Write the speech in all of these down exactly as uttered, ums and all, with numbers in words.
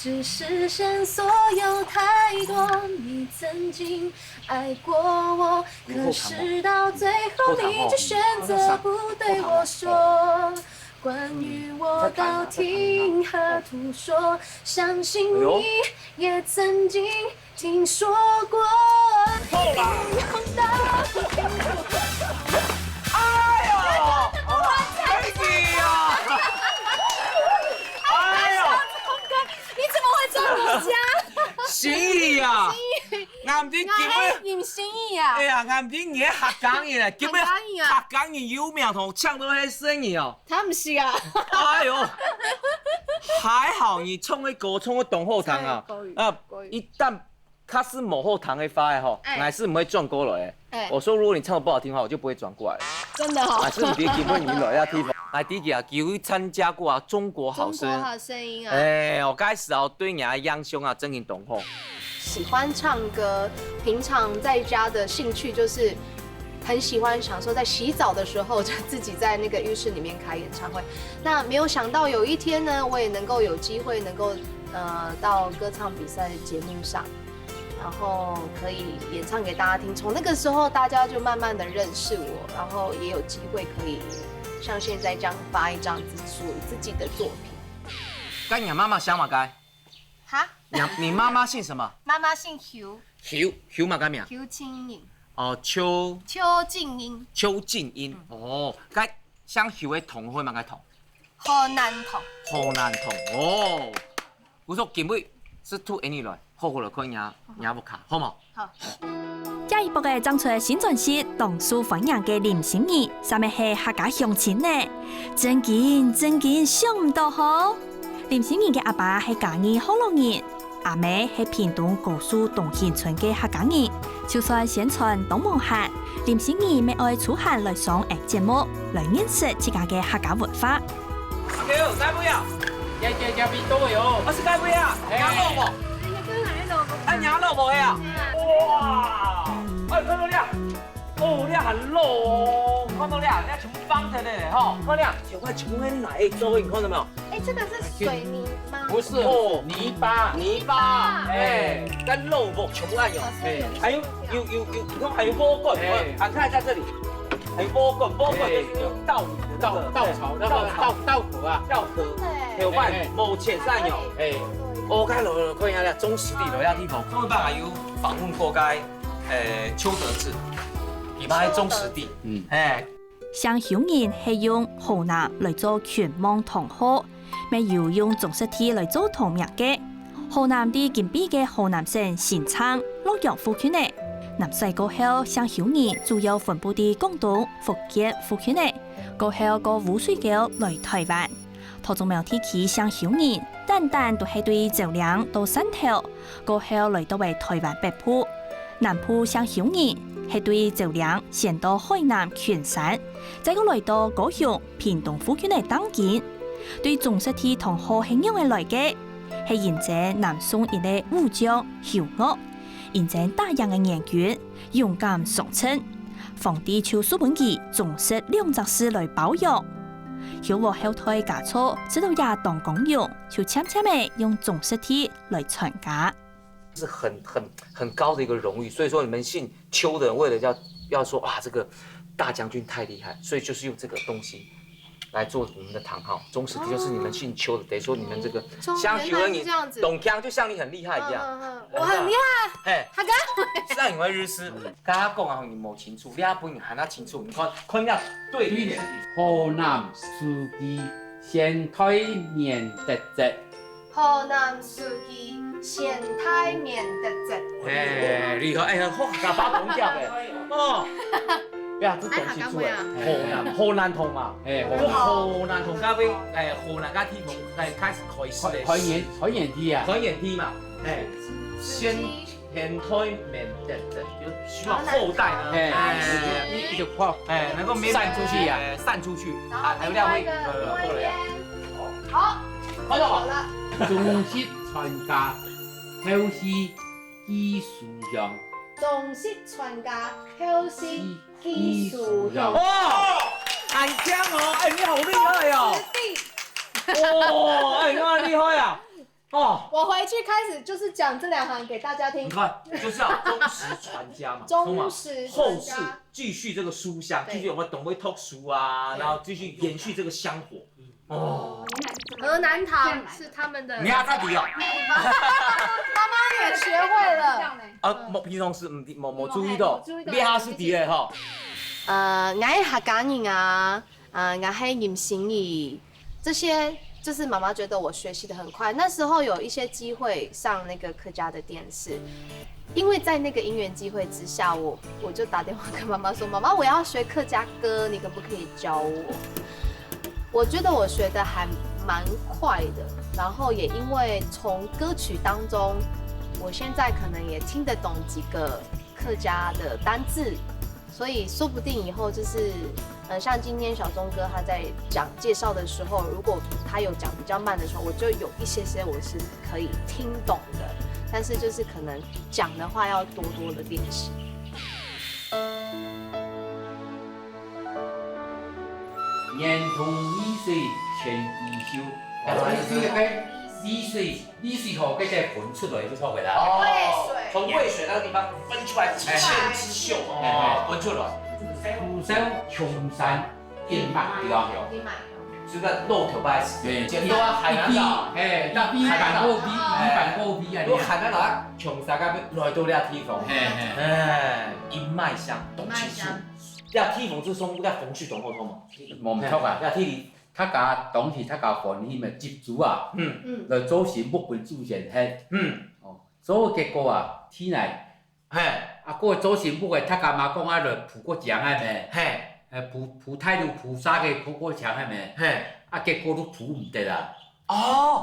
只是线索有太多，你曾经爱过我，可是到最后你却选择不对我说。关于我道听和途说，相信你也曾经听说过。好啦。哎呦，哎呀，哎呦，你怎么会这样？心意啊，俺们今日，你心意啊哎？呀，俺们今日客家人啊，今日客家人啊客家人有名同唱到迄声音哦。他不是啊。哎呦，还好你唱个歌唱个当好听啊对，国语，啊国语一旦假使无好听个话吼，哎还是不会转过来。哎，我说如果你唱的不好听的话，我就不会转过来。真的哦还。是你别给问你来啊地方，来第一个啊，有参加过啊中国好声。中国好声音啊。哎，我开始哦，对你的印象啊，真的当好。喜欢唱歌，平常在家的兴趣就是很喜欢享受在洗澡的时候就自己在那个浴室里面开演唱会。那没有想到有一天呢，我也能够有机会能够呃到歌唱比赛的节目上，然后可以演唱给大家听。从那个时候，大家就慢慢的认识我，然后也有机会可以像现在这样发一张自属于自己的作品。该你妈妈想嘛该？哈，你你妈妈姓什么？妈妈姓邱，邱邱嘛该名？邱静英，哦，邱邱静英，邱静英。哦，该姓邱的同学嘛该同？河南同。河南同。哦，我说今日是to any来，好好来看人家人家屋下，好吗？好。這一波个正出新專輯，當受歡迎个林心怡，啥物係客家鄉親呢？真經真經想毋到吼！林心怡个阿爸係嘉義福佬人，阿姆係屏東高樹東興村个客家人。就算宣傳當無閒，林心怡乜愛出現來上𠊎節目，來認識自家个客家文化。 OK，該位啊，呀呀呀，比多哟。我是該位啊，哎你老婆，啊你老婆呀，哇，哎看到了，哦，你很老哦，看到了，你全部放在那里哈，看到了，全部全部很奶做，你看到没有？哎，这个是水泥吗？不是哦泥巴，泥巴，哎哎，跟肉末全部按有，哎还有有有有，你看还有窝棍，哎啊，看一下这里，还有窝棍，窝棍就是用稻米的那个稻稻草那个稻稻壳啊，稻壳，还有外某浅上有。哎，我看了看一下，忠实地有要地方，我们爸爸有访问过该，呃，邱德志，你爸是忠实地，嗯哎，姓邱人係用河南來做郡望堂號，乜有用中式地來做堂名个。河南在今晡个河南省新鄭、洛陽附近个。南徙過後，姓邱人主要分布在廣東、福建附近个，過後過烏水溝來臺灣。 桃竹苗地區姓邱人，單單都係對蕉嶺到汕頭，過後來到位臺灣北部。南部姓邱人，係對蕉嶺先到海南崑山，再過來到高雄、屏東附近个當今。對中式地堂號係仰仔來个？係因為南宋一位武將邱岳，因為打贏个元軍， 勇敢上陣，皇帝就賜分佢中式兩隻字來褒揚。邱岳後代家族知道也當光榮，就漸漸个用中式地來傳家。是很很很高的一个荣誉，所以说你们姓邱的人为了要要说啊这个大将军太厉害，所以就是用这个东西来做你们的堂号，忠实地就是你们姓邱的，等于说你们这个从乡学院原来是这样子董强就像你很厉害一样，嗯嗯，我很厉害，嘿，他跟是啊，你会日师，刚刚讲啊，你摸清楚，你要不你喊他清楚，你看看一下对比。河南书记，现代棉得节。河南书记，现代棉得节。哎，厉害！哎呀，好，打发同调的哦。呀，这东西出来，河南河南同嘛，哎，我河南同咖啡，哎，河南咖啡同开开始开始的，开源开源地啊，开源地嘛，哎，先天开免等等，就希望后代呢，哎，哎，一一直扩，哎，能够没散出去呀哎散出去然后啊，还有两位，另外一个呃，另外一边，好了，好，看到吗？好了，中式传家，后世寄书香。中式传家，后世寄书香。哦，很强哦，哎，你好厉害哦，师弟，哦，哎，你好厉害啊！哦，我回去开始就是讲这两行给大家听。你看，就是要忠实传家嘛，忠实传家。后世继续这个书香，对。继续有没有懂会读书啊，对。然后继续延续这个香火。哦，河南堂是他们的。你看他底哦。妈妈也学会了。啊，平常时嗯，没没注意到，你还没注意到。你还是底的哈。呃，我客家人啊，呃，我系绍兴人，这些就是妈妈觉得我学习的很快。那时候有一些机会上那个客家的电视，因为在那个因缘机会之下，我我就打电话跟妈妈说：“妈妈，我要学客家歌，你可不可以教我？”我觉得我学的还蛮快的，然后也因为从歌曲当中，我现在可能也听得懂几个客家的单字，所以说不定以后就是，呃，像今天小钟哥他在讲介绍的时候，如果他有讲比较慢的时候，我就有一些些我是可以听懂的，但是就是可能讲的话要多多的练习。年同二歲牽衣袖，啊，這個二歲，二歲吼，該个分出來就錯个啦。哦，渭水。從渭水那個地方分出來，牽衣袖，哦，分出來。富山窮山一脈，對吧？一脈。就在路頭擺，哎，剪刀啊，海南島，哎，到一百多米，一百多米啊，如果海南島窮山該邊來到這地方，嘿，嘿。哎，一脈相，懂清楚。一脈相。這地方就算在風水堂好通嘛。無毋著啊。這地理 大家當時大家歡喜嘛，集資啊，嗯。嗯。來做新屋分祖先歇。嗯。哦，做結果啊，地泥，嘿。啊，該做新屋个，大家嘛講啊，來鋪過牆个咩？嘿。哎，鋪，鋪大路、鋪沙个，鋪過牆个咩？嘿。啊，結果都鋪毋得啊。哦，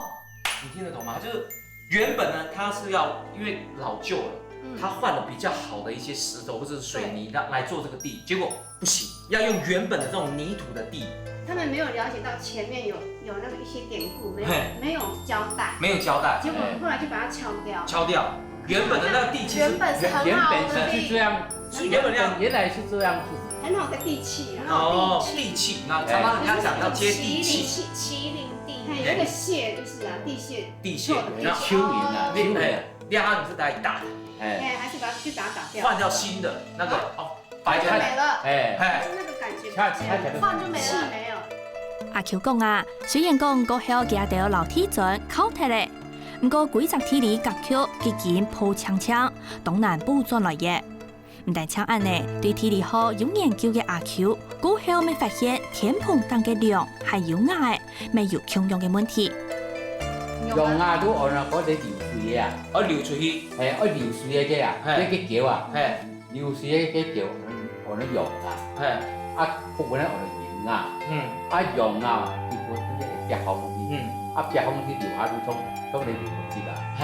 你聽得懂嗎？就是原本呢，它是要，因為老舊了，嗯。它換了比較好的一些石頭或者是水泥，嘿。來，來做這個地，結果 不行，要用原本的這種泥土的地。他們沒有了解到前面有，有那個一些典故，沒有，嘿。沒有交代。沒有交代。結果後來就把它敲掉。敲掉。原本的那個地其實原本是很好的地。原本是這樣，是原本那樣。原本原來是這樣子。很好的地契啊。哦，地契。地契，那常常人家講要接地氣。對。就是麒麟，麒麟地。哎，有一個謝就是啊，地謝。地謝，錯的地氣。那蚯蚓啊，哦。蚯蚓。哎，讓他們是來打的。哎。哎，還是把它去把它打掉。換掉新的那個，哦。 白的。就沒了。哎。哎。就是那個感覺不見了。它，它可能換就沒了。氣沒有。阿Q講啊，雖然講過後佢兜老地磚敲忒了，毋過歸隻地理格局已經鋪淨淨，當難補轉來个。毋單淨恁呢，對地理學有研究个阿Q，過後乜發現天棚頂个樑還有瓦仔，乜有共樣个問題。樑啊，都按呢，嗰個流水个啊。哦，流出去。哎，愛流水个啊，嘿。該個橋啊。嘿。 流水个，个橋，嗯，安到樑啊。嘿。啊，覆个安到形啊。嗯。啊，樑啊，佢本身个壁縫去。嗯。啊，壁縫去流下去，衝，衝來流出去啊。嘿，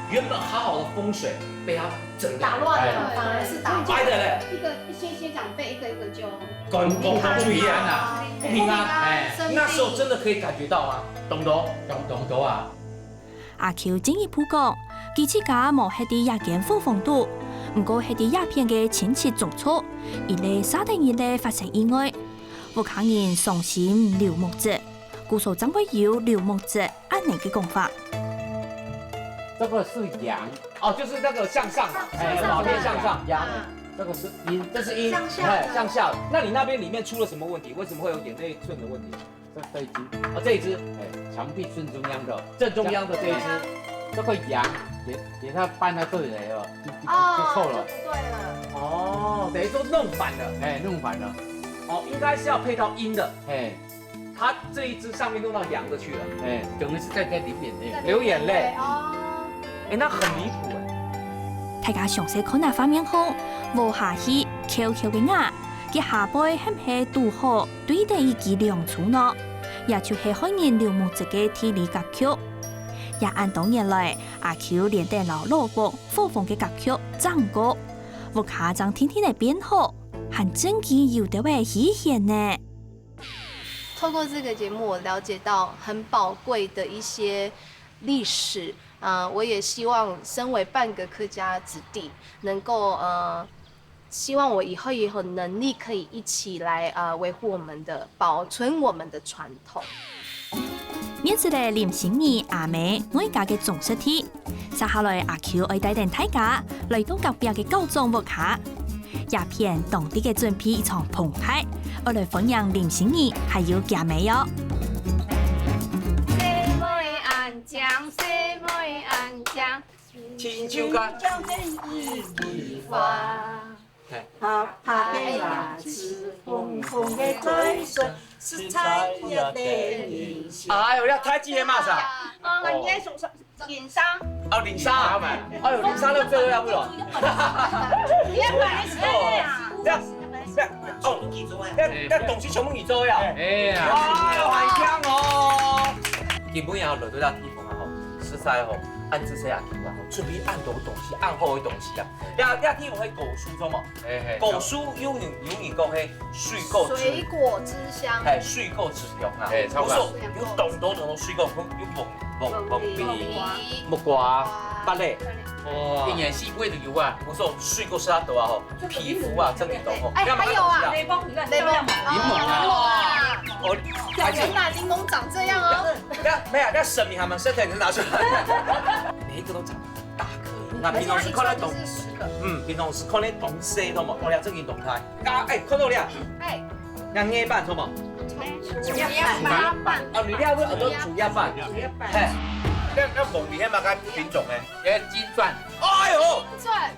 原本好好的風水被它整個打亂了，哎，反而是打亂。歪的嘞。一個，一些，些長輩一個一個就趕，趕出去啊，不平安啊。不平安，哎。生病。那時候真的可以感覺到嗎？懂懂。懂，懂懂啊。 阿Q進一步講，佢自家無歇在這間伙房肚，毋過歇在這片个親戚種族，一來續等一來發生意外，屋下人傷心流目汁，故所正會有流目汁恁呢个講法。這個是陽。哦，就是那個向上嘛，哎，向上。往面向上。陽。嗯。這個是陰。這是陰，向下的。哎，向下。那你那邊裡面出了什麼問題？為什麼會有眼內寸的問題？ 這，這一隻。哦，這一隻。哎，牆壁正中央的。正中央的這一隻。這個陽給，給它搬到這裡來哦，就，就，哦，就臭了。就不對了。哦，等於說弄反了。哎，弄反了。哦，應該是要配到陰的。哎。它這一隻上面弄到陽的去了。哎，等於是在，在流眼淚。流眼淚。哦。哎，那很離譜哎。大家詳細看下畫面項，無下去，翹翹个瓦，佢下背係毋係堵好 對等於佢樑柱呢，也就係害人流目汁个地理格局。這恁多年來，阿Q連等摎老屋、伙房个格局整過，屋下正定定仔變好，還真經有兜仔稀罕呢。透過這個節目，我了解到很寶貴的一些歷史，啊，我也希望身為半個客家子弟，能夠，呃， 希望我以後也有能力可以一起來，呃，維護我們的、保存我們的傳統。認識了林心怡阿姆外家个種植地，接下來阿Q愛帶等大家來到隔壁个校長屋下。這片當地个準備已經澎湃，愛來歡迎林心怡還有厥姆喲。細妹恁靚，細妹恁靚，親像个一枝花。 好，拍个牙齒，紅紅个嘴唇，實在也得人惜。哎喲，這大姊係麼儕？哦，人家手上，林莎。哦，林莎啊。哎喲，林莎都做得了不咯？你要管的是誰啊？這樣，這樣，哦，這，這東西全部你做的啊？哎呀。哎喲，很香哦。今晡日啊，來到這地方啊，吼，實在吼，恁仔細啊，吼，準備恁多東西，恁好个東西啊。這，這地方係果樹，著無？ 嘿嘿，果樹有人，有人講係水果之，水果之鄉。嘿，水果之鄉啊。嘿，差不多。有當多種个水果，有，有黃，黃，黃梨、木瓜、芭樂。哇。一年四季都有啊。𠊎說水果食較多啊吼，皮膚啊，真个當好。哎，還有啊，檸檬，檸檬。檸檬啊。哦，原來檸檬長這樣哦。那，沒有，那神明還蠻神的，你拿出來。每一個都長大顆。那平常時看到東，嗯，平常時看到東西，著無？哦，這真个當大。 啊，哎，看到了。哎。該艾粄，著無？竹葉粄。啊，你這位叫做竹葉粄。竹葉粄。嘿。該，該黃梨係麼个品種呢？哎，金鑽。哎喲，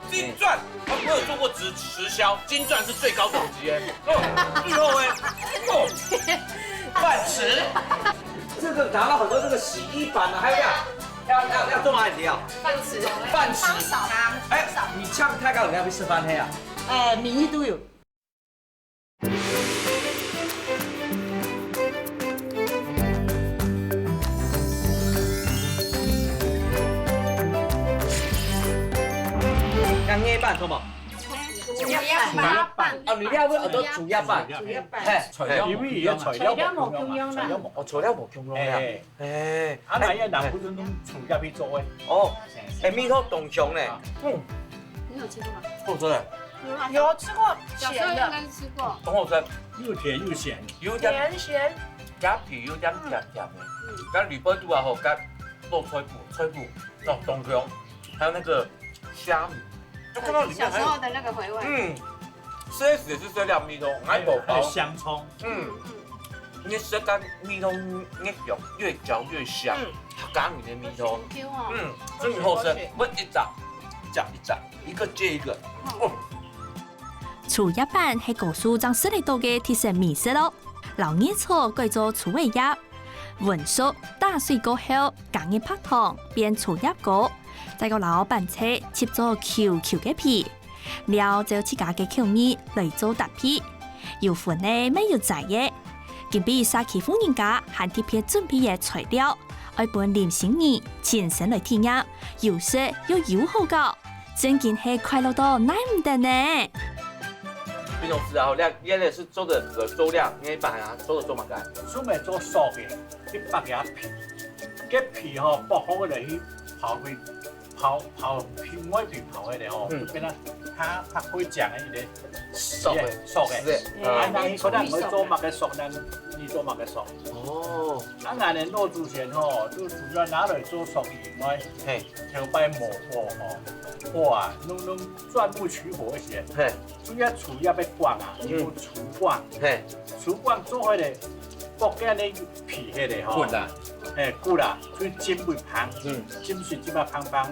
金鑽。金鑽，啊，我有做過直，直銷，金鑽是最高等級耶。哦，最後哎，哦，粄池。這個拿到很多這個洗衣板啊，還有這樣，要，要，要做麼个啊？粄池。粄池。湯勺。哎，湯勺。你像太高，你要去吃飯黑啊？ 呃，米都有。該艾粄，著無？竹葉粄。哦，你這位叫做竹葉粄。竹葉粄。嘿。材料無共樣啊，材料無共樣啊，材料無，哦，材料無共樣啊。嘿。 哎，啊，𠊎也拿不准用竹葉去做个。哦，哎，味道當香呢。啊。嗯。你有吃過嗎？好吃的。有啊，有吃過，小時候應該是吃過。很好吃。又甜又鹹。有點甜鹹。加皮有點甜甜的。嗯。該裡背肚啊，吼，該落菜脯，菜脯，哦，當香。還有那個蝦米，就看到裡面還有，小時候的那個回味。嗯，這也是這兩味道，還有，還有香蔥。嗯。嗯。 你食感味道越香，越嚼越香，嗯。客家人的味道。很Q哦。嗯，真个好食，好吃。我一隻，一隻，一隻，一個接一個。哦。竹葉粄係高樹正食得到个特色美食哦，摎艾草改做竹仔葉，搵熟打水過後，加入白糖變竹葉糕，再過摎粄脆切做球球个皮， 料照自家个口味來做搭配，有葷个乜有齋个。今晡日社區婦人家還特別準備个材料，愛分林心怡親身來體驗，又食又有好搞，真經係快樂到耐毋得呢！林老師啊，這，這个係做得，呃，做這，你把它做得做麼个？做得做熟个，去剝佢皮，該皮吼，剝好个來去刨佢。 刨，刨皮，外皮刨下來吼，嗯。就變成佢，佢可以講个一個熟个，熟个。熟个。嗯。啊，那你可能會做麼个熟呢？你做麼个熟？哦。啊，𠊎等老祖先吼，就除了拿來做熟以外，嘿。頭擺無鑊吼，鑊啊，攏，攏鑽木取火一些。嘿。主要竹葉个管啊，嗯。有竹管。嘿。 竹管做下來，剝該个皮下來吼。骨啊。嘿，骨啊，所以浸會芳。嗯。浸水浸啊芳芳，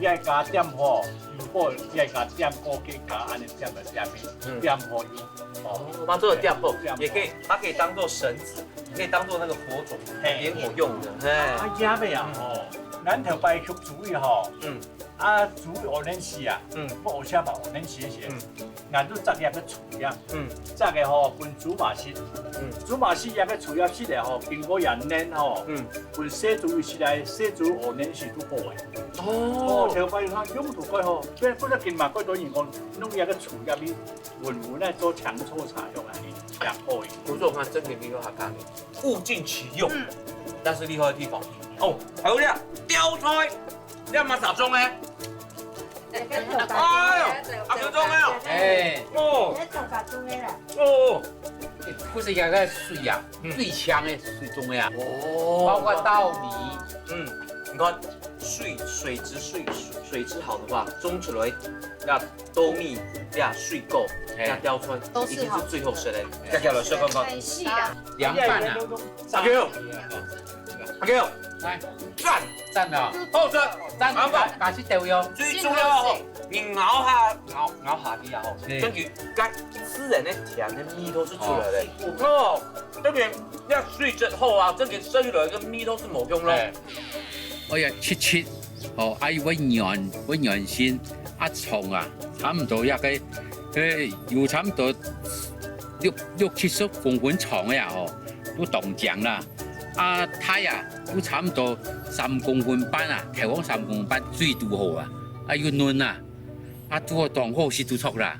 愛加點火，有火愛加點火，加加恁樣點來點去，嗯。點火油。哦，哦，嘛做得點火，點火。也可以，它可以當做繩子，也可以當做那個火種，嘿。點火用的，嘿。啊，這个啊，吼，咱頭擺畜豬位吼，嗯。啊，豬位屙奶屎啊，嗯。不屙屎嘛，屙奶屎个時，嗯。 𠊎就摘這个竹葉，嗯。摘个吼，分豬嫲食。嗯。豬嫲食這个竹葉食了吼，經過也嫩吼，嗯。分細豬食來，細豬屙奶屎都好个。哦。哦，頭擺佢用途蓋好，所以不知今嘛蓋多人講，用這个竹葉去搵搵來做青草茶用啊，也好个。不錯，看真个你有客家人，物盡其用，嗯。但是厲害的地方。哦，還有這吊菜。 這麼雜種个？哎喲，啊，這種个哦。哎。哦。這種个啦。哦。不是那个水啊，嗯。最强的水种的啊，哦。包括稻米。嗯，你看，水，水质，水，水质好的话，种出来，那豆米，那水果，哎。那吊出来，都是好吃的。一定是最好吃的。大家来说看看。很细啊。凉拌啊。阿Q，阿Q，来。赞，赞的啊。好吃，赞，好吃。感谢豆油。最重要哦，你咬下，咬，咬下去啊，吼，对。根据该自然的甜的味道是出来的。哦。哦，这边要水质好啊，这个生出来个味道是无用咯。哎。哎呀，切切，哦，啊，有个圆，有个圆心，啊，长啊，差不多也个，哎，有差不多六，六七十公分长个啊，哦，都当长啦。啊，大啊，有差不多三公分半啊，大概三公分半，最都好啊，啊，又嫩啊，啊，都当好食都着啦。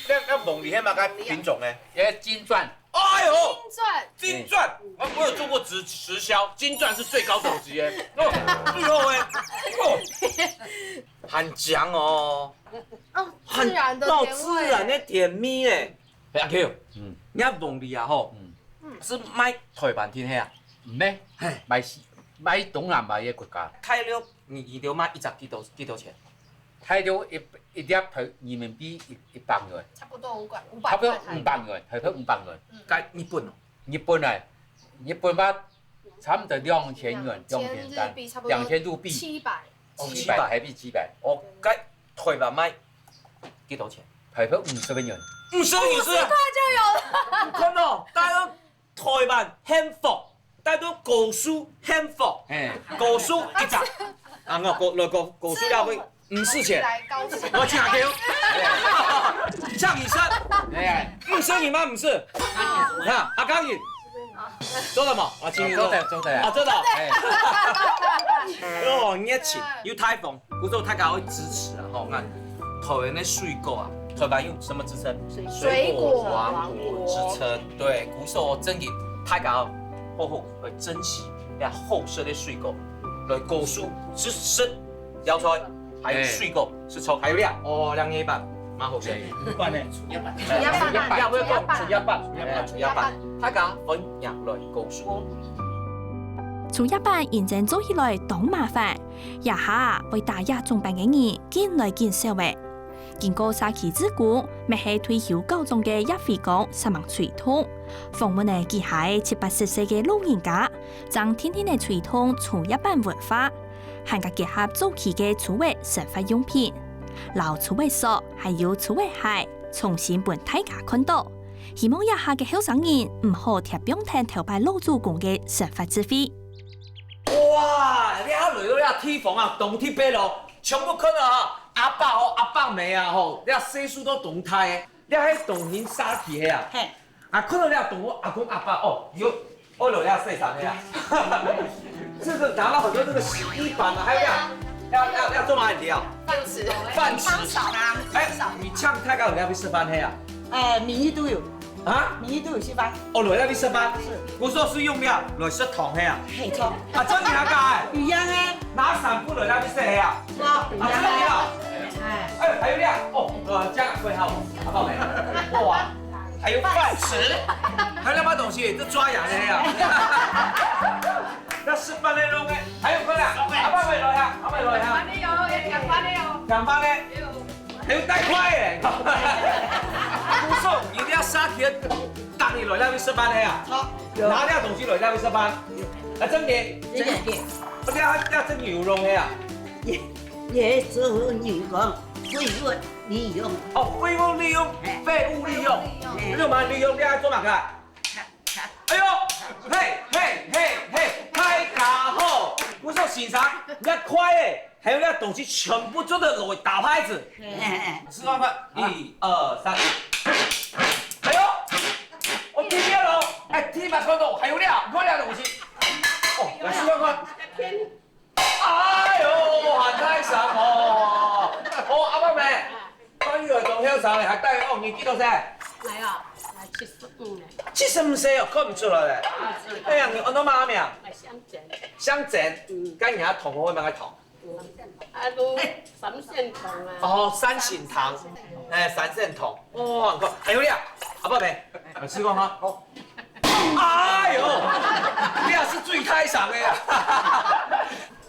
那，那凤梨系么个品种呢？哎，金钻。 哎呦，金钻。金钻，我，我有做过直，直销，金钻是最高等级耶，哦，最后哎，哦，很强哦，哦，很，自然的甜味。那自然的甜味哎。哎，阿Q，嗯。你看凤梨啊吼，嗯。是卖台湾天黑啊？毋係，嘿。卖西，卖东南亚个国家。开了，你，你就卖一只几多，几多钱？开了一，一粒台人民币一，一百元。差不多五百，五百块台币。差不多五百元，台币五百元。嗯。该日本哦？ 日本啊，日本话差不多两千元，两千日币，差不多两千日币，七百。哦，七百。七百，台币七百。哦，该台湾卖几多钱？台币五十个元。五十个元是？五十块就有了。你看哦，大家都台湾幸福，大家都高樹幸福，哎。高树一只，啊，我高，来高，高树要会 毋使錢。來高興。我請客。請醫生。哎。毋使你媽毋使。哈，阿剛你。做得無？啊，請你做。做得，做得啊。啊，做得。哎。哦，熱情，有台風，故所大家會支持啊，吼，看台灣个水果啊，台灣有什麼之稱？水果王國之稱。對，故所真个大家好好來珍惜，呀，好食个水果，來高樹食食 藥材，還有水果，食草，還有料。哦，兩年半，蠻好食。五百呢？一百。一百。要不要講？一百。一百，一百。大家分享來告訴我。蔥葉粄認真做起來當麻煩，這下會打這種粄个人緊來緊少咧。經過社區志工，乜係退休告終个葉輝光煞猛推動，訪問个幾下个七八十歲个老人家，正定定仔推動蔥葉粄文化。 還加結合早期个竹仔生活用品，摎竹仔索還有竹仔鞋，重新分大家看到。希望這下个後生人毋好忒放忒頭擺老祖公个生活智慧。哇，這下來到這地方啊，當特別咯，全部看到啊，阿伯吼、阿伯姆啊吼，這歲數都當大个，這係當興社區个啊。嘿。 啊，看到這動物，阿公阿伯哦，有，哦，有這洗衫个啊。這個拿到很多這個洗衣板啊，還有這樣，要，要，要做麼个啊？飯匙。飯匙。湯匙啊。哎，你請大家來這位食飯係啊？哎，每日都有。啊？每日都有食飯。哦，來這位食飯。是。故所係用這來食湯係啊？沒錯。啊，真个假个？一樣啊。拿衫褲來這位洗係啊？哇，啊，真个啊？哎。哎，還有這樣，哦，呃，這樣會好，好不好？哇。 還有飯匙，還有麼个東西？這抓癢个呀。這食飯个弄个，還有過來，阿伯姆來啊，阿伯姆來啊。飯个有，也搶飯个有。搶飯个，還有帶筷个。故所，你一定要殺鐵，等你來這位食飯个呀。好，有。拿這東西來這位食飯。啊，真个。真个。這，這真个有用个呀。也，也做人講，廢物 利用。哦，廢物利用，哎。廢物利用。廢物利用。哎。你做麼个利用？你愛做麼个？哎喲，嘿，嘿，嘿，嘿，大家好，我說先生，你看快欸，還有那東西全部做得來打拍子。哎，哎，哎。示範看，一二三。哎喲，我聽見了，哎，聽沒看到，還有料，你看那東西。哦，來示範看。 哎喲，還大聲哦！哦，阿伯姆，看你來當後生咧，還帶哦，年紀多少？來哦，來七十五咧。七十五歲哦，看毋出來咧。哎呀，你安到麼个名？哎，香珍。香珍，嗯。該你還同學會麼个同？啊，都三線同啊。哦，三線同，哎，三線同。哦，你看，還有咧，阿伯姆。試看哈。好。哎喲，你也是最大聲的啊！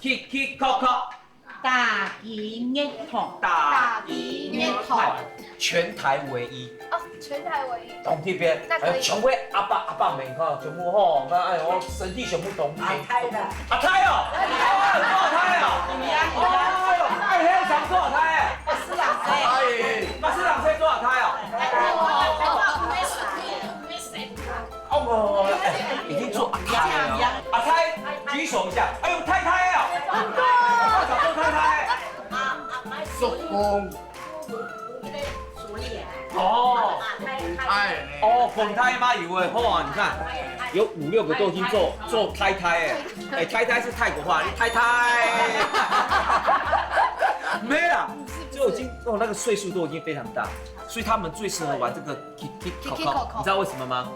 嘁嘁叩叩，打擊樂團。打擊樂團。全台唯一。哦，全台唯一。當特別，那可以。還有全部阿伯阿伯們，你看，全部吼，那哎喲，身體全部當平。阿太啦。阿太哦，哦，做阿太哦。哎喲，哎，你還想做阿太哎？八十六歲。哎，八十六歲做阿太哦。 哦，已經做阿太了。阿太舉手一下。哎喲，太太啊！做太太。叔公。哦。哎。哦，混太媽有哎，哇，你看，有五六個都已經做，做太太哎。哎，太太是泰國話，你太太。沒啦，就已經，哦，那個歲數都已經非常大，所以他們最適合玩這個 嘁嘁叩叩。嘁嘁叩叩。你知道為什麼嗎？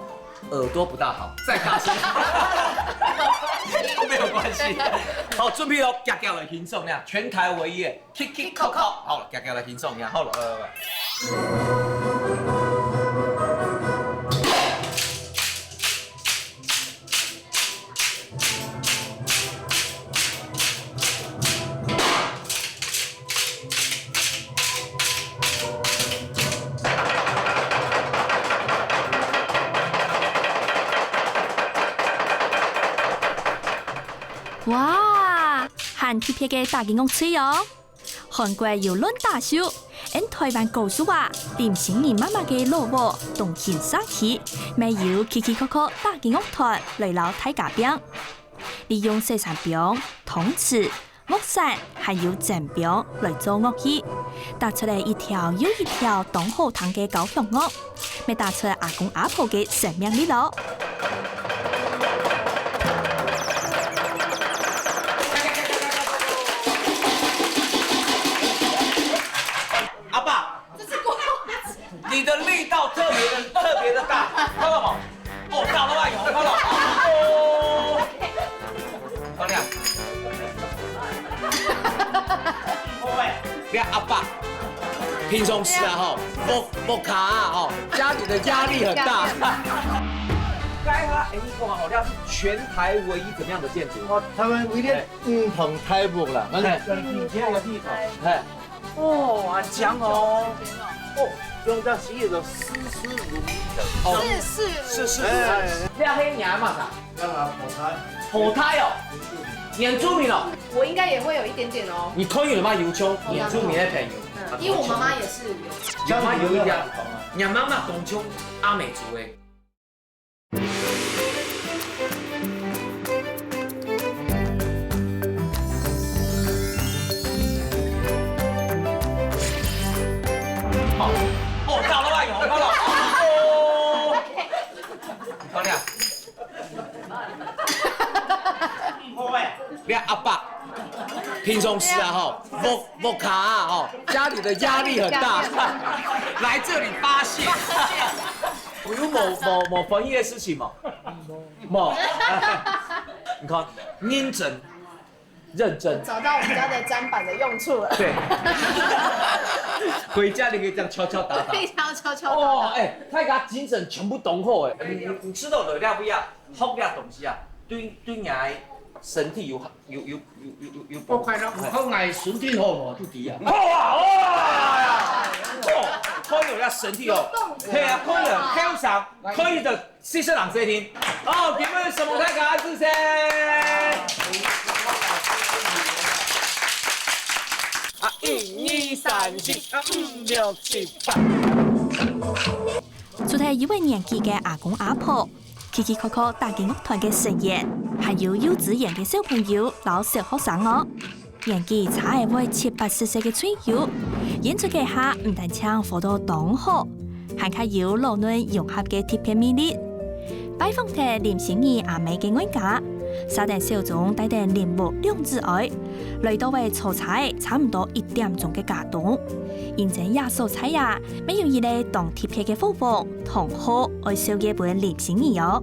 耳朵不大好，再大聲都沒有關係。好，準備哦，遽遽來欣賞，你看，全台唯一的嘁嘁叩叩。好，遽遽來欣賞，你看，好了，來來來。 哇，還特別个打擊樂隊哦！韓國有亂打手，𫣆臺灣歌手啊，林心如媽媽个老屋東興社區，乜有嘁嘁叩叩打擊樂團來摎大家拚。利用洗衫枋、湯匙、 木鏟還有砧枋來做樂器，打出來一條又一條當好聽个交響樂，乜打出阿公阿婆个生命力咯。阿爸，這是過你的力道特別的、特別的大，看到嗎？哦，大到哪裡？看到？哦，漂亮。你看阿爸，平常時啊吼，屋、屋下啊吼，家裡的壓力很大。該个，哎，你看吼，這是全台唯一怎麼樣的建築？哦，臺灣唯一，哎，嗯，同大屋啦，嘿，嘿。 哦，恁靚哦。哦，用這四個字，事事如意的。哦，事事如意。事事如意。哎。這係你阿媽啥？阿婆胎。婆胎哦，原住民哦。我應該也會有一點點哦。你可以有嗎？有像原住民的朋友。嗯，因為我媽媽也是有。有嗎？有一點。你媽媽講像阿美族的。 哦，哦，大老板有紅包了。哦，漂亮。你看阿爸，平常時啊吼，屋、屋下啊吼，家裡的壓力很大，來這裡發洩。 有無、無、無歡喜个事情無？無。你看，認真、認真。找到我們家的砧板的用處了。對。回家你可以這樣敲敲打打。可以敲敲敲打打。哦，哎，大家精神全部當好哎。你、你、你知道了了不呀？學這東西啊，對、對你的身體有好 有、有、有、有、有、有幫助。我看到，我看𠊎身體好無，就知啊。好啊，好啊，哦，看到人家身體哦，係啊，看到後生，可以的，試試人身體。哦，今日什麼大家試試？啊，一二三四，啊，五六七八。除忒有位年紀个阿公阿婆， 嘁嘁叩叩打擊樂團个成員，還有幼稚園个小朋友摎小學生哦。年紀差仔會七八十歲个隊友，演出該下毋單淨活到當好，還較有老嫩融合个特別魅力。拜訪忒林心如阿姆个外家，續等小鍾帶等林屋兩子哀，來到位坐車仔差毋多一點鐘个佳冬。因爭這所在啊， 乜有一個當特別个伙房，同好愛紹介分林心如哦。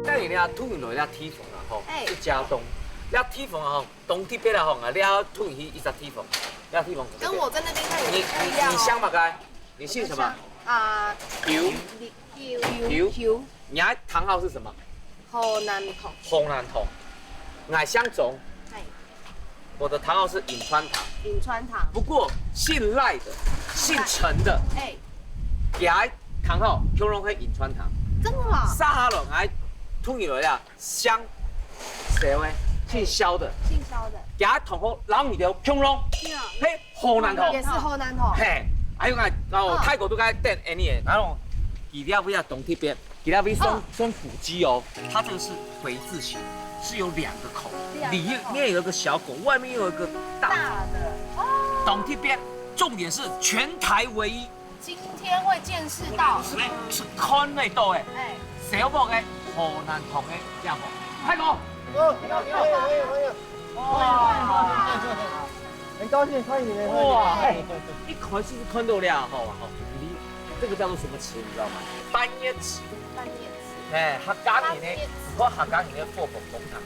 帶你啊，突然來這地方啊，吼，哎。係佳冬。這地方啊，吼，當特別啊，吼，啊，你愛突然去一隻地方，這地方特別。跟我在那邊看有不太一樣哦。你、你、你姓麼个？你姓什麼？啊，球。球。球。球。你的堂號是什麼？河南堂。河南堂。𠊎姓鍾，哎。我的堂號是潁川堂。潁川堂。不過姓賴的、姓陳的，哎。佢个堂號共樣係潁川堂。真的嗎？接下來，𠊎同你來啊，姓蕭的，姓蕭的。姓蕭的。佢个堂號摎你兜共樣，對啊。係河南堂。也是河南堂。嘿，還有啊，哦，嗯。大哥都在等你，然後佢這位啊，當特別，佢這位算，嗯。算古蹟哦，它這個是回字形，是有兩個孔，兩個孔。裡面有一個小孔，外面又有一個大孔。大的，哦。當特別，重點是全台唯一。今天會見識到。係，係看得到个，哎。小木个河南堂个樣貌。大哥。哦，你好，你好，你好，你好。 哇，很高興看你們。哇，哎，一開始是看到了吼，吼，你這個叫做什麼祠，你知道嗎？半月祠。半月祠。哎，客家人呢，半月祠。你看客家人的戶口公堂，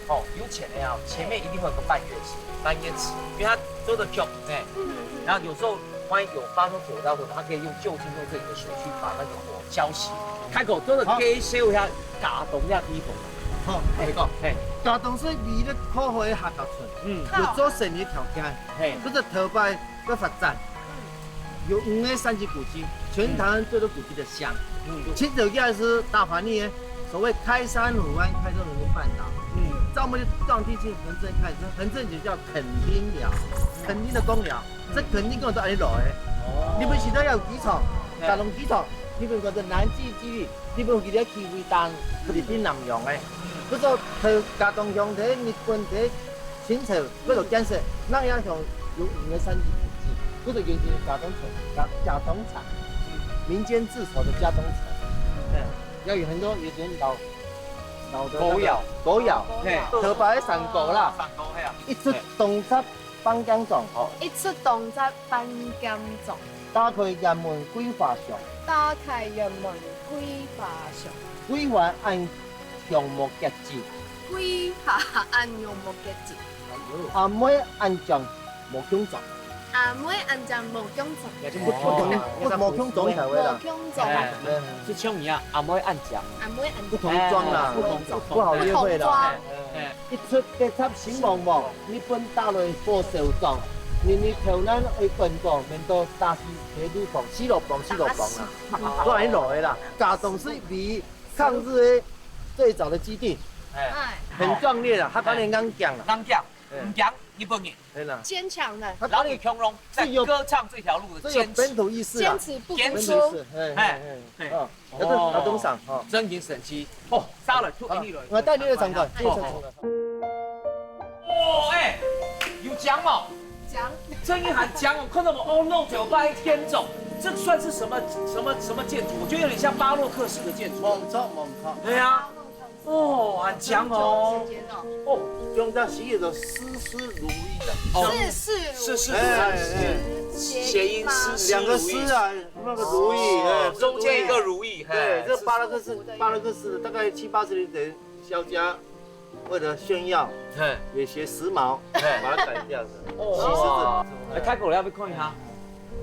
哦，有錢的啊，前面一定會有個半月祠，半月祠，因為他做得久，哎，嗯，嗯。然後有時候萬一有發生火災或者，他可以用就近用這裡的水去把那個火澆熄。大哥，做得介紹一下佳冬這地方。好，我講，嘿，佳冬係唯一个靠海个客家村。 嗯。有做生意个條件，嘿。這個頭擺个發展，嗯。有五個三級古蹟，全台灣最多古蹟个鄉。嗯。最早个係大華里个，所謂開山湖灣、開山湖灣半島。嗯。在我們當地是很正開始，很正就叫墾丁寮，墾丁个公寮，這墾丁公寮都恁樣來个。哦。你們現在有機場，嘿。佳冬機場，你們講个南極基地，你們有幾條機會當菲律賓南洋个。嗯。不過，頭佳冬鄉在日本在 清朝，為了建設，那樣想有五個三級古蹟，為了有一個佳冬城，佳，佳冬城，民間自籌的佳冬城。嗯，要有很多以前老，老的那個古窯。古窯，嘿。頭擺个山歌啦，山歌，嘿啊。一出動作半間莊，哦。一出動作半間莊。打開艷門桂花香。打開艷門桂花香。桂花暗香莫結子。 桂花暗香莫結子。阿妹恁靚無共種。阿妹恁靚無共種。也是不同，哦。不，不同種才會啦。無共種。哎，哎。就像你啊，阿妹恁靚。阿妹恁靚。不同裝啦，哎，不同裝。不好約會啦。不同裝。哎，哎。一出雞插心惶惶，日本打來火燒莊，日日頭南愛滾光，面到打死黑路旁，死路旁，死路旁啦。都恁老个啦，佳冬係比 抗日个最早的基地，哎。哎。很壯烈啊，他當年剛講了。剛講，哎。毋驚日本人。對啦。堅強的。他當年然後你共樣在歌唱這條路的堅持。只有本土意識啊。堅持不服輸。堅持意識，嘿，嘿，哎，嘿，嘿。啊，哦。那個勞動上，哦。真經神奇。哦，殺了，就給你了。啊，我帶你來參觀，哎。帶你來參觀。哦，哎，有講無？講。真經還講哦，看到沒？哦，弄九拜天種，這算是什麼，什麼，什麼建築？我覺得有點像巴洛克式的建築。無錯，無錯。對啊。 哦，很強哦。很久的時間哦。哦，用到西语的事事如意的。哦，事事如意。事事如意。哎，哎。諧音嗎？兩個事啊，那個如意，哦，哎，中間一個如意，對，嘿。這巴洛克式，巴洛克式的，大概七八十年前，蕭家為了炫耀，嘿。也學時髦，嘿。把它改掉的。哦。其實是，哎，開口了，要不要看一下？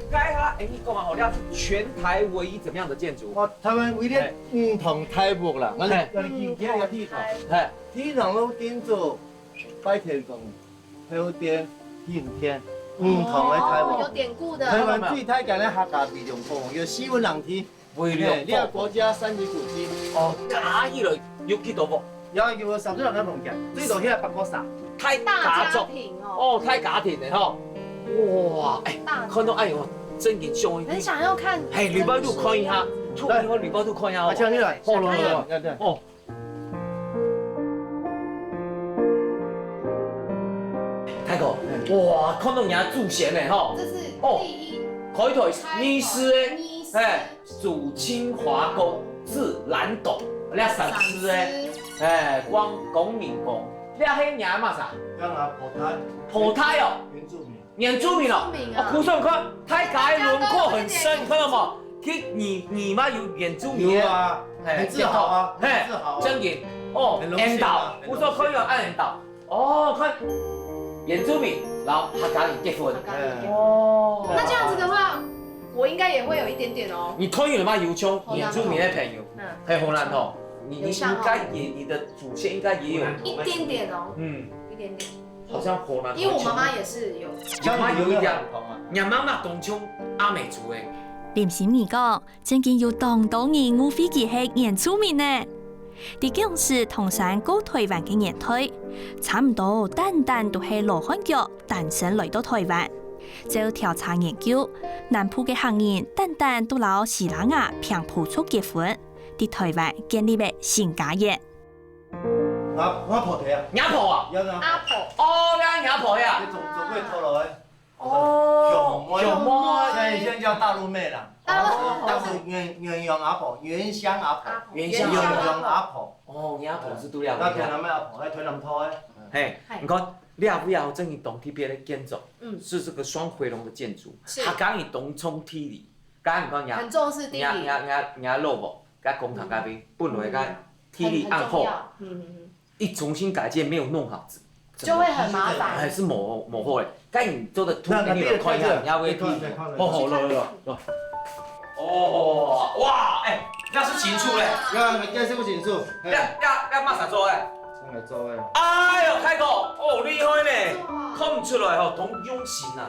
該下，哎，你講啊，好，這是全台唯一怎麼樣的建築？哦，台灣唯一，哎。五堂大屋啦，𠊎，哎。𠊎今天个地方，哎。第一堂都定做拜天公、後殿、行天，五堂个大屋。哦，有典故的。台灣最大間个客家美容工，有四分人天。 嘿，你看國家三級古蹟。哦，加起來有幾多屋？有，有三十六間房間，最多現在八個三。大家族。大家庭哦。哦，大家庭的吼。哇，哎，大家庭。看到哎喲，真經像一個。很想要看。嘿，旅包肚看一下，真實一樣。出門旅包肚看一下哦。啊，請你來。好了，好了。來，來。哦。 大哥，嗯。哇，看到人家祖先呢，吼。這是第一。哦，開台，開台，議事的，議事。哎，祖清華宮，字蘭董，這三字的，三字。哎，光，光明宮，這係人家麼儕？這人家婆胎。婆胎哦。原住民。 原住民哦，原住民啊。哦，古時候看，大家的輪廓很深，你看到嗎？其實你，你嘛有原住民的。有啊，哎，很自豪啊，對，很自豪啊。嘿，真的。哦，很榮幸啊，很榮幸。古時候看有恁樣。哦，看，原住民，然後客家人結婚。客家人結婚。哦。那這樣子的話，我应该也会有一点点哦。你台语嘛有像原住民的朋友，嗯，很湖南哦。你你应该也你的祖先应该也有一点点哦，嗯，一点点，好像湖南，因为我妈妈也是有，妈妈有一点，你妈妈当像阿美族诶。林心怡讲，真经有当多人误会佢係原住民呢。在僵尸唐山過台湾个年代，差毋多單單都係羅漢腳單身來到台灣。 照調查研究，南部个客人單單都摎西拉雅平埔族結婚，在台灣建立了新家園。阿阿婆个啊，阿婆啊，阿婆，哦，該阿婆呀，你总总会透露哎。哦，小妹，小妹，现在现在叫大陆妹了。大陆妹，当时原原乡阿婆，原乡阿婆，原乡阿婆，原乡阿婆。哦，你阿婆是都了，那台南妹阿婆，还台南头哎。嘿，你看。 两位啊，正经当特别个建筑，嗯，是这个双回廊的建筑，是，它刚刚东冲地理，刚刚你讲很重视地理，你你你你老婆，在工厂那边，本来个地理暗好，嗯嗯嗯，一重新改建没有弄好，就会很麻烦，还是磨磨后嘞。但你做的图给你们看一下，你要不要地理？哦，好了了了。 哦，哇，哎，那是新厝嘞。啊，这是新厝，那那那马上做哎。上来做哎。哎呦，开口，哦，厉害呢，看不出来吼，同用心啊，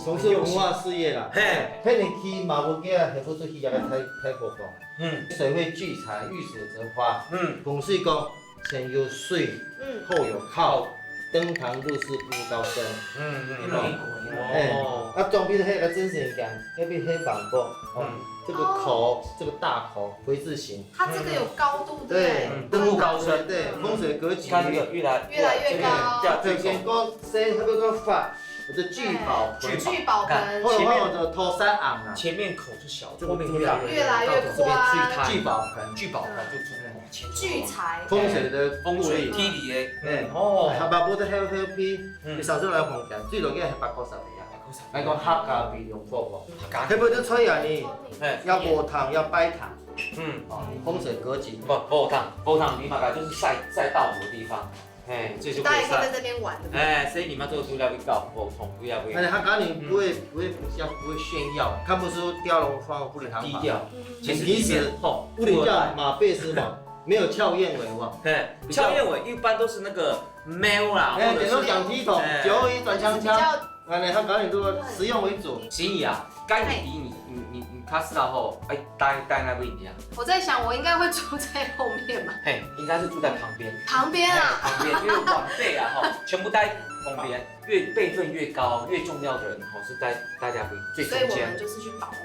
从事文化事业啦，嘿，你去马不给啊，还不出去那个太太过风，嗯，水会聚财，遇水则发，嗯，风水讲 前有水，嗯，后有靠，登堂入室步步高升。嗯嗯嗯，哎，哦，啊，装潢个那个真神感，那边很板过，哦，这个口，这个大口回字形，它这个有高度，对不对？对，步步高升，对，风水格局，看这个越来越来越高，对，对，对，对，高升，那个发，我的聚宝盆，聚宝盆，后来我的头三昂啊，前面口是小，后面越来越高，越来越宽，聚宝盆，聚宝盆就出来。 聚财，风水的风水地理的，哎，哦，还把不得还有黑皮，你上次来房间，最重要还八个啥个呀？来讲客家美容服务，客家，黑皮都吹啊你，哎，要无糖要白糖，嗯，哦，风水格局，不，无糖，无糖你嘛，就是晒晒稻谷的地方，哎，这就可以晒。大家可以在这边玩，对不对？哎，所以你们做出来会搞沟通，不要不要。而且他刚你不会不会比较不会炫耀，看不出雕龙凤不理行低调，其实里面吼，不理叫马背是嘛。 没有翘燕尾哇。嘿，翘燕尾一般都是那个猫啦，哎，或者是等于讲剃头，哎，九二一转锵锵，哎，你看表演都实用为主。心怡啊，该你你你你你他知道后，哎，待待那位你啊。我在想，我应该会住在后面吧。嘿，应该是住在旁边。旁边啊。哎，旁边，因为晚辈啊，哈，全部待旁边，越辈分越高，越重要的人，哈，是待待在最中间。所以我们就是去保护。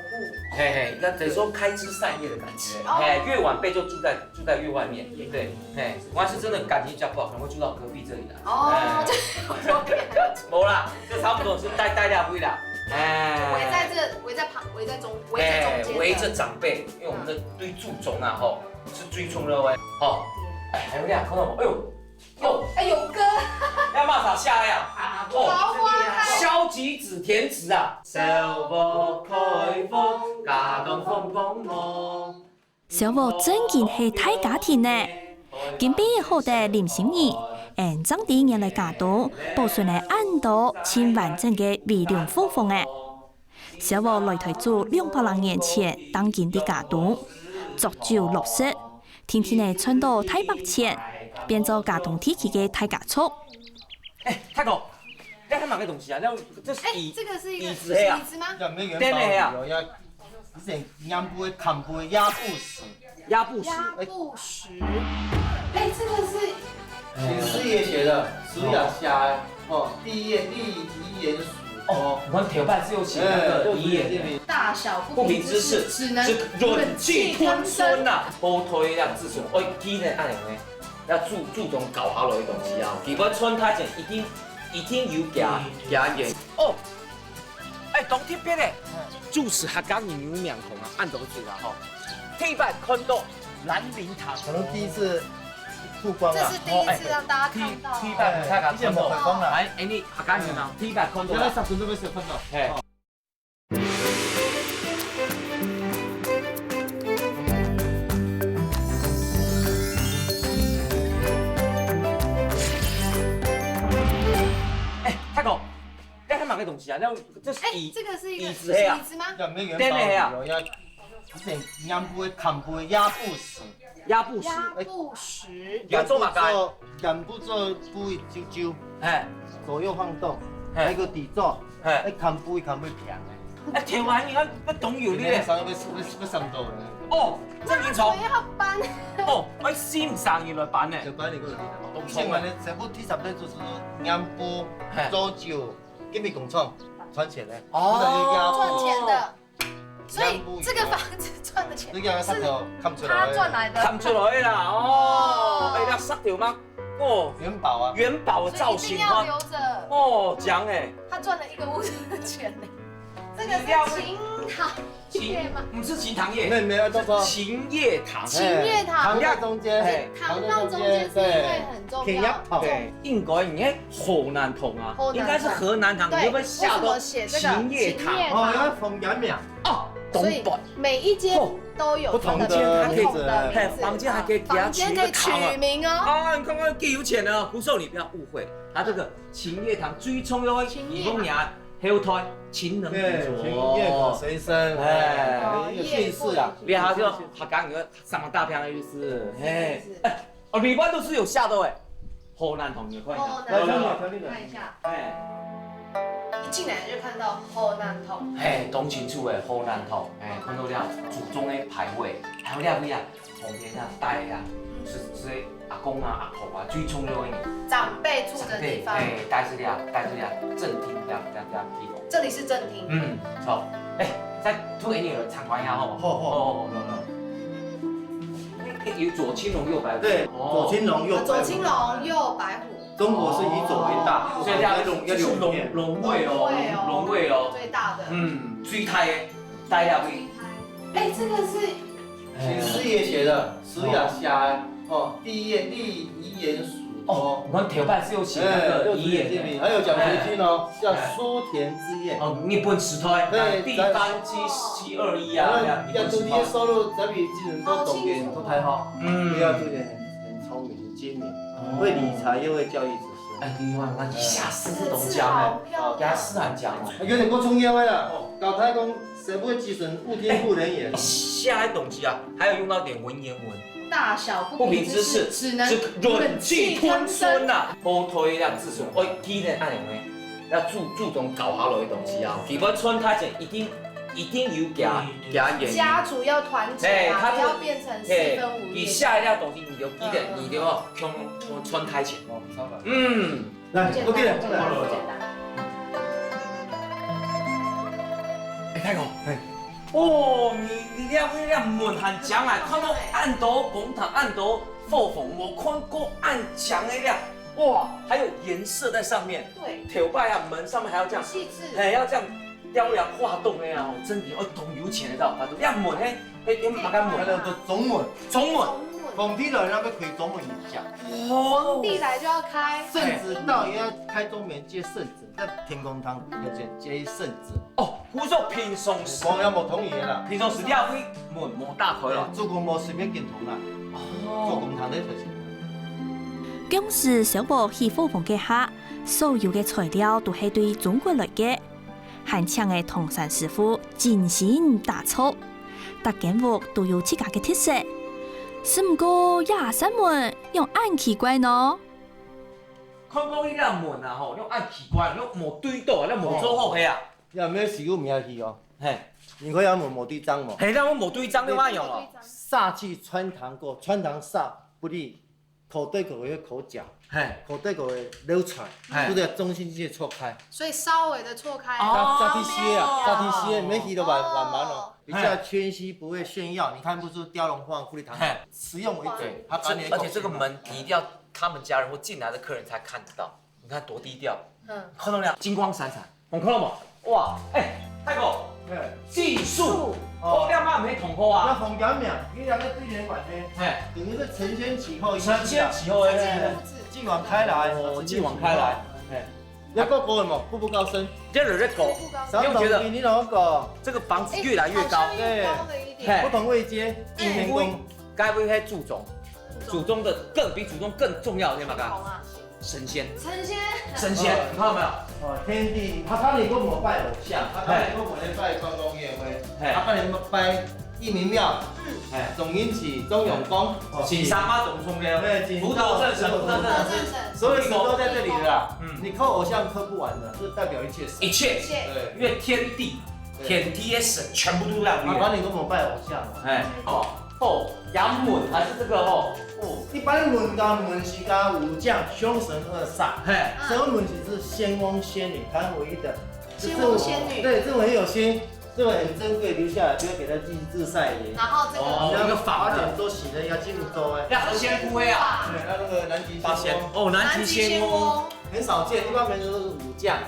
嘿嘿，那等于说开枝散叶的感觉。哦。嘿，越晚辈就住在 住在越外面，对，嘿，我要是真的感情比较不好，可能会住到隔壁这里啦。哦，哎，对，有点。没啦，这差不多是待待两位啦，哎，围在这，围在旁，围在中，围在中间的。哎，围着长辈，因为我们的对祖宗啊，吼，是最重要的，吼。哎，还有两个，哎呦，哟，哎呦哥，要骂啥下呀？哦，桃花开，消极子填词啊，小屋开封，家当风风忙。 小屋正經係大家庭呢。今晡日好得林心怡，恁正知原來家東保存了恁多盡完整个美容服務誒。小屋來台祖兩百零年前，當今的家東，作酒落食，天天个賺到大把錢，變做家東地區个大家族。哎，大哥，這還買个東西啊？這這是椅，哎，這個是一個椅子係啊？椅子嗎？對，沒有元寶椅哦，要 之前仰般个看背，雅布什。雅布什。雅布什。哎，这个是，请师爷写的，师爷写的，哦，第一页立遗言署。哦，你看头版是有写那个遗言的。大小不平之事，只能忍气吞声呐。好推呀，自从我今日按呢，要注注重搞好了的东西啊，基本穿搭前一定一定有加加盐。哦， 哎，當特別个，主持客家人有名堂啊，恁多歲啦吼。第一擺看到蘭陵塔，可能第一次曝光啊。這是第一次讓大家看到。第一擺大家看到。哎，哎，你客家人啊，第一擺看到。原來上次都沒有看到。哎。哎，大哥，哎，還有麼个東西啊？那這是椅，哎，這個是一個椅子係啊？椅子嗎？這毋係元寶椅哦，要之前染布个、崁布个壓布石。壓布石。壓布石。有做麼个？染布做，染布做布一揪揪，哎，左右晃動，哎，一個底座，哎，哎，崁布一崁布平的。哎，台灣人啊，不懂有力。今天上面是不是不是上到了？哦，正經重。不要搬。哦，哎，新上一輪搬呢。就搬你過來。懂重了。以前我們全部第三代就是染布、嘿，做酒， 給你工廠賺錢呢。哦，賺錢的。所以這個房子賺的錢，這個石頭看出來，他賺來的。看出來啦，哦，哎，那石頭嗎？哦，元寶啊，元寶的造型嗎？所以一定要留著。哦，講哎，他賺了一個屋子的錢呢。這個是琴行業嗎？不是琴行業，沒有沒有，叫做琴業堂。琴業堂。哎，堂在中間，哎，堂放中間是因為很重要。對，應該你看河南堂啊，河南堂。應該是河南堂，對，你會不會嚇到？為什麼寫這個琴業堂？琴業堂。哦，因為方言名。哦，所以每一間都有它的不同的名字。不同的名字。嘿，房間還可以給它取一個堂啊。房間可以取名哦。啊，你看看，幾有錢呢。胡秀，你不要誤會，它這個琴業堂最重要的地方呀，琴業堂。後台，勤能補拙。對，勤業補拙身，哎，哎，有氣勢啊。厲害，就客家人 上大片的意思，嘿，是，是。哎，哦，裡面都是有寫到哎，河南堂，你看一下。河南堂，來，看一下。哎，一進來就看到河南堂。嘿，當清楚哎，河南堂，哎，看到這祖宗的牌位，還有這位啊，旁邊啊，戴啊，是，是阿公啊、阿婆啊，最重要的人。長輩住的地方。長輩，哎，戴是這，戴是這，正廳這，這，這地方。這裡是正廳。嗯，好。哎，再多給你參觀一下，好不好？好，好，好，好，好。 有左青龍右白虎。對，哦，左青龍右白虎。左青龍右白虎。中國是以左為大，哦，所以這樣就是龍，龍位哦，龍位哦，最大的。嗯，最大的，大家會。哎，這個是，哎，是師爺寫的，師爺寫的，哦，第一頁，立遺言屬託。哦，你看頭擺是有寫那個遺言的。哎，還有獎學金哦，叫書田之宴。哦，日本時代，對，第一班機七二一啊，然後日本時代。 收入才比之前都懂點，都太好。嗯，不要做一點很，很聰明、很精明，哦，會理財又會教育子孫。哎，你看，你看，一下四字都講了，字好漂亮。給他四行講了。有點過重要的啦。哦，交代講，社會基層、物聽不能言。哎，寫的東西啊，還有用到點文言文。大小不平之事，不平之事，只能只忍氣吞聲啊。好，退讓子孫，哎，既然恁樣呢， 要注，注重搞好了的東西啊。基本穿戴前一定，一定有加，嗯，加言。家族要團結啊，哎，他就，不要變成四分五裂。哎，你下一樣東西，你就記得，哦，你就要穿，穿，穿戴前。哦，超棒。嗯。來，OK了，過來。哎，太公，哎。哦，你，你這，你這門還講啊，看到恁多公堂，恁多伙房，無看過恁強的了。 哇，還有顏色在上面。對。頭擺啊，門上面還要這樣，細緻。哎，要這樣雕梁畫棟的啊，哦，真的，哦，當有錢的到，把這樣門，嘿，嘿，用麼个門？那個中門。中門。中門。皇帝來了要開中門一下。哦。皇帝來就要開。聖旨到也要開中門接聖旨，在天公堂面前接聖旨。哦， 故所平常時，無，也無通意啦。平常時你也會門無打開咯。做官無隨便緊通啦。哦。做公堂个事情。公司想要起伙房个下，所有个材料都係對中國來个，還請个唐山師傅精心打造，逐間屋都有自家个特色。只毋過這扇門仰恁奇怪呢？看講這門啊吼，仰恁奇怪，仰無對到啊，仰無做好个啊。 也毋係師傅毋曉起哦。嘿。你看這門無對正無？嘿，這門無對正，你看有無？煞氣穿堂過，穿堂煞不利，口對口个口角，嘿。口對口个流傳，嘿。都在中心線錯開。所以稍微的錯開。哦，煞，煞地勢啊，煞地勢，沒起到完，完滿哦。哦。比較謙虛，不會炫耀，你看不出雕龍鳳、富麗堂皇，嘿。實用為主，對，他把你的口而且這個門你一定要他們家人或進來的客人才看得到。 你看多低調。嗯。看到沒有？金光閃閃，有看到無？哇，哎，大哥，哎。技術，哦，哦，這馬毋係同好啊。那紅表面，你兩個對聯款呢？哎。等於是承先啟後一個字啊。承先啟後的字。哎，繼往開來，哦，繼往開來，哎。要高高的嘛，步步高升。這有在高，步步高升。你會覺得你懂高。這個房子越來越高。哎，好像又高了一點。嘿。不同位階，哎。天公。該位還祖宗，祖宗的更，比祖宗更重要，對嗎？不同啊。神仙，神仙，神仙，你看到没有？哦，天地，客家人都無拜偶像，客家人都無咧拜關公廟，嘿，客家人拜義民廟，嗯，嘿，中興祠、中央宮，哦，金沙發、中岳廟，嘿，金沙發、福德正神、福德正神，所有神都在這裡了啦。嗯，你磕偶像磕不完的，這代表一切神。一切，一切，對，因為天地，對，天地的神全部都在裡面。客家人都無拜偶像嘛。哎，哦，哦，陽門還是這個哦，哦，一般門甲門是甲武將、凶神惡煞，嘿，神門是仙翁仙女，台灣唯一的。仙翁仙女。對，這種很有心，這個很珍貴，留下來不要給他祭祀曬鹽。然後這個，哦，一個法的，花錢做洗的，要進入周圍。要喝仙姑的啊。對，那那個南極仙翁，哦，南極仙翁，南極仙翁，很少見，一般沒人都是武將。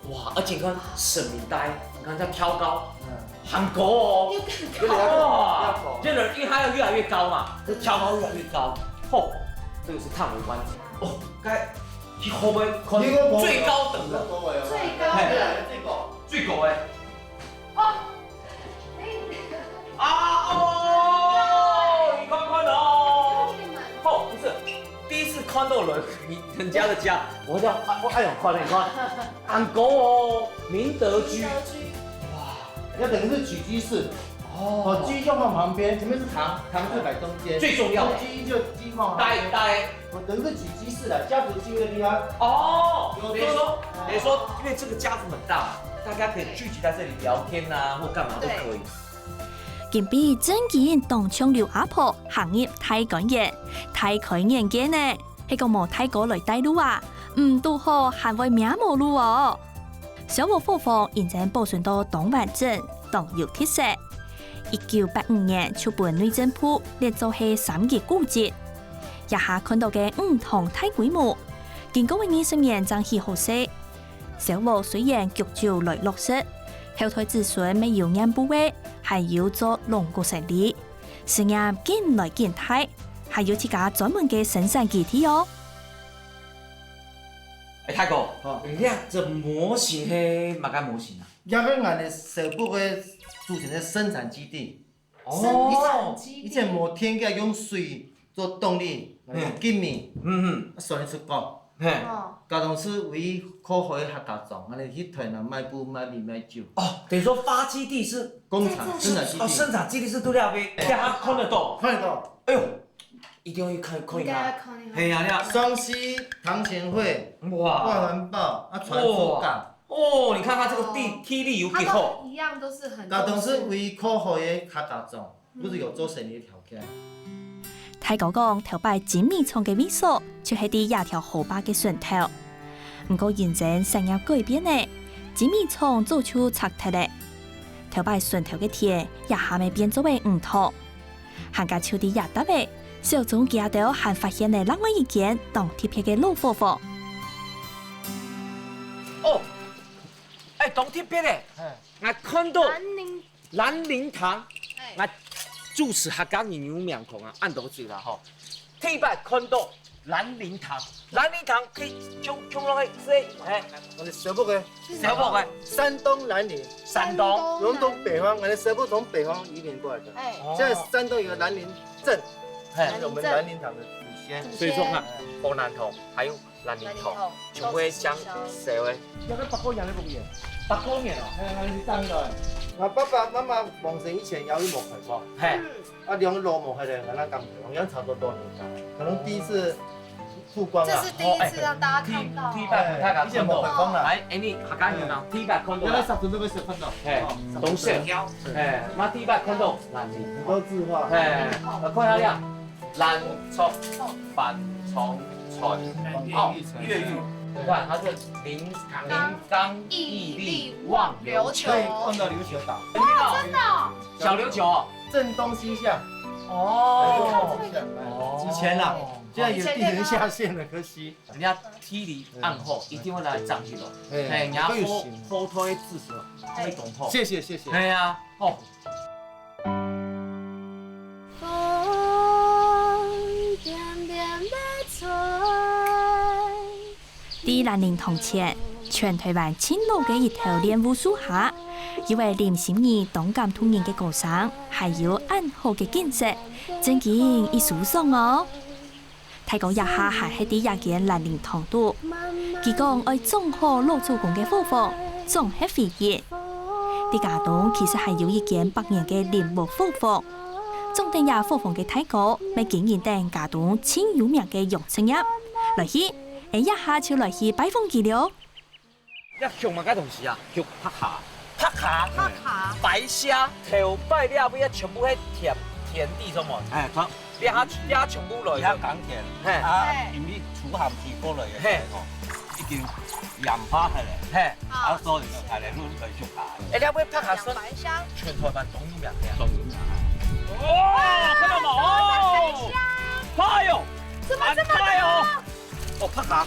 哇，而且你看神明帶，你看這樣挑高，嗯，很高哦，又更高，哇，這人一還要越來越高嘛，就挑高越來越高。吼，這個是嘆為觀止。哦，該去後面看最高等的，最高的，嘿，最高的。哦，啊，哦，你看看哦。哦，不是，第一次看到人，你人家的家，我叫，啊，我哎呦，快點，你看，很高哦，明德居。明德居。哇，那等於是起居室。哦，哦，居就放旁邊，前面是堂，堂就擺中間，最重要的。居就居放旁邊。呆呆。我等於是起居室了，家族聚会的地方。哦，有等於說，等於說，因為這個家族很大嘛，大家可以聚集在這裡聊天啊，或幹嘛都可以。對。 今晡日正經當像劉阿婆行入大觀園，大開眼界呢！係講無大哥來帶路啊，毋堵好還會迷無路哦！小屋伙房因正保存到當完整，當有特色。一九八五年就分內政部列做係三級古蹟。這下看到个五堂大規模，經過个二十年正起好勢。 小屋雖然逐漸來落實，後代子孫乜有染布仔，還有做龍角生理，思念緊來緊大，還有自家專門个生產基地哦。哎，大哥，哦，你這隻模型係麼个模型啊？這个𠊎等小屋个祖先个生產基地。 哦，生產基地。以前無電个，用水做動力，嗯，用吉米，嗯嗯，算得出講。嘿，哦，該當時唯一靠海个客家庄，𠊎等去台南賣布、賣米、賣酒。哦，等於說發基地是工廠，這，這是，生產基地。哦，生產基地是在這邊，大家看得到。看得到。哎呦，一定要去看，看一下。應該要看一下。嘿呀，你看。雙溪、堂前會、哇，外環抱，啊，船夫港。哇。 哦，你看它這個地，哦，地利有幾好。它都一樣都是很重視。該當時唯一靠海个客家庄，嗯，不是有做生理个條件。大哥講，頭擺精米廠个位所，就係在這條河壩个脣頭。毋過因為產業改變了，精米廠早就拆忒了。頭擺脣頭个田，這下乜變做个魚塘。 行家就在這搭仔，小鍾佢兜還發現了另外一間當特別个老伙房。哦，哎，當特別个，嘿，𠊎看到蘭陵，蘭陵堂，哎，𠊎主持客家人有名堂啊，恁多歲啦吼，第一擺看到 蘭陵堂，蘭陵堂可以共，共落去，係，嘿，𠊎等小屋个，小屋个，山東蘭陵，山東，山東蘭陵。我們從北方，𠊎等小屋從北方移民過來的。哎，哦，現在山東有個蘭陵鎮，嘿，是我們蘭陵堂的祖先。祖先。所以說看，福南堂還有蘭陵堂，蘭陵堂全部係相燒个。這個八哥園个屋个，八哥園哦。哎，哎，你上去了。我爸爸媽媽往生以前，也有無開過。嘿。嗯。 啊，兩樓無開的，那敢，好像差不多多年間，可能第一次曝光啊。這是第一次讓大家看到。第，第一擺大家看到。哎，以前無開過啦。哎，哎，你客家人啊，第一擺看到啦。原來上次都被小看到。嘿，哦，懂事。嘿，那第一擺看到，那你。很多字畫。嘿，我看一下，蘭竹、帆長船，哦，越獄。你看，它是臨，臨江屹立望琉球。可以看到琉球島。哇，真的哦。 小琉球哦。正東西向。哦。正東西向，哎，哦。以前啦，現在有地層下陷了，可惜。人家地理恁好，一定會來這位咯。哎，嘿，人家好，好有心。好多的知識，會懂吼。謝謝，謝謝。哎呀，哦。風點點咧吹。 在蘭陵堂前，全台灣盡老个一頭蓮霧樹下，有位林心怡當感動人个歌聲，還有恁好个景色，正經異舒爽哦！大哥這下還係在這間蘭陵堂肚。佢講愛裝好老祖公个伙房，裝核回憶。在佳冬其實還有一間百年个林屋伙房。裝等這伙房个大哥，乜經營等佳冬盡有名个養殖業。來去，𠊎這下就來去拜訪佢了。 這畜麼个東西啊？畜白蝦。白蝦？白蝦。白蝦，頭擺這位啊，全部係田，田地，著無？哎，全，這下，這下全部來了。這下耕田，嘿。啊，因為除鹹水過來个時候，嘿。已經鹽化忒了，嘿。啊，所以就開始來畜白蝦。哎，這位白蝦算白蝦。全台灣當有名个啊。當有名啊。哦，看到無？哦，哎喲，怎麼這麼多？哎喲。 哦，白蝦。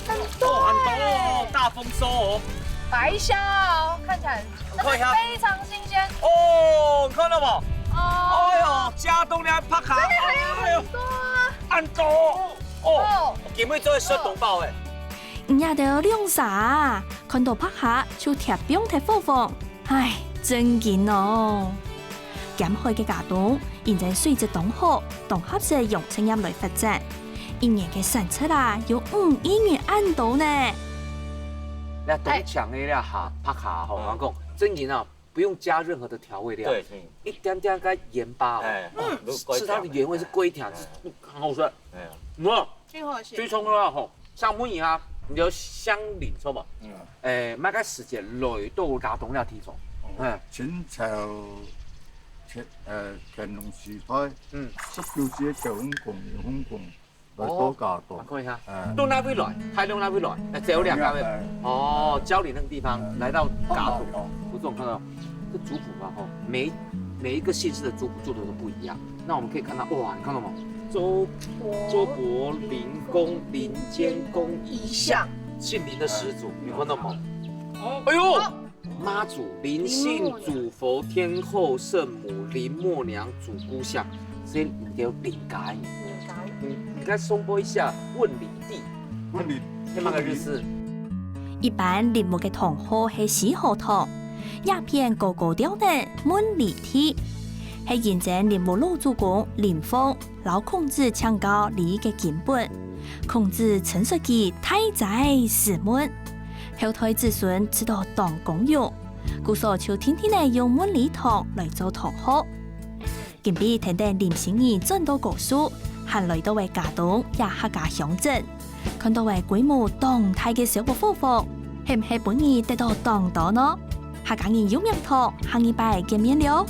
很多哦，很多哦，欸。大豐收哦。白蝦哦，看起來，你看一下。但是非常新鮮。哦，你看到無？哦。哎喲，佳冬个白蝦，真的還有很多啊。哎喲，很多哦。哦。哦，今晡日做得食當飽欸。你這兜兩儕啊，看到白蝦就貼放忒伙房， 唉，正經哦！鹹海个佳冬，因為水質當好，當合適養殖業來發展。一年个產值啊，有五億銀恁多呢！該當強个這蝦，白蝦吼，嗯。𠊎講，正經啊，不用加任何的調味料，對，嗯。一點點个鹽巴哦，哎，嗯。吃它的原味是歸甜，哎。是很好吃。哎呀。嗯。 盡好食。最重要吼，像每日啊，你就鄉鄰，著無？嗯。欸，麼个時節來到佳冬這地方？嗯。清朝，乾，呃，乾隆時代，嗯。十九世紀九份公、九份公來到佳冬。哦，看一下。哎。到哪位來？大陸哪位來？來，走兩個位。哎。哦，蕉林那個地方，哎。來到佳冬。哎。不錯，看到這族譜嘛，吼，每，每一個縣市的族譜做的都不一樣。那我們可以看到，哇，你看到嗎？周 周伯、林公、林監公、一向，姓林的始祖，你看到嗎？哎喲，媽祖、林姓祖佛、天后、聖母、林默娘、祖姑像，所以你就林家。林家。你，你該重播一下問林地。問林。天哪个日子。一般林屋个堂號係四號堂，這片高高吊等問林地，係因為林屋老祖公林鳳 摎孔子請教禮儀个根本。孔子曾說佢大齋斯問，後代子孫知道當光榮，故所就定定仔用問禮堂來做堂號。今晡日跈等林心怡轉到高樹，還來到了佳冬這客家鄉鎮，看到了規模當大个小屋伙房，係毋係分你得到當多呢？客家人有名堂，下二擺見面了。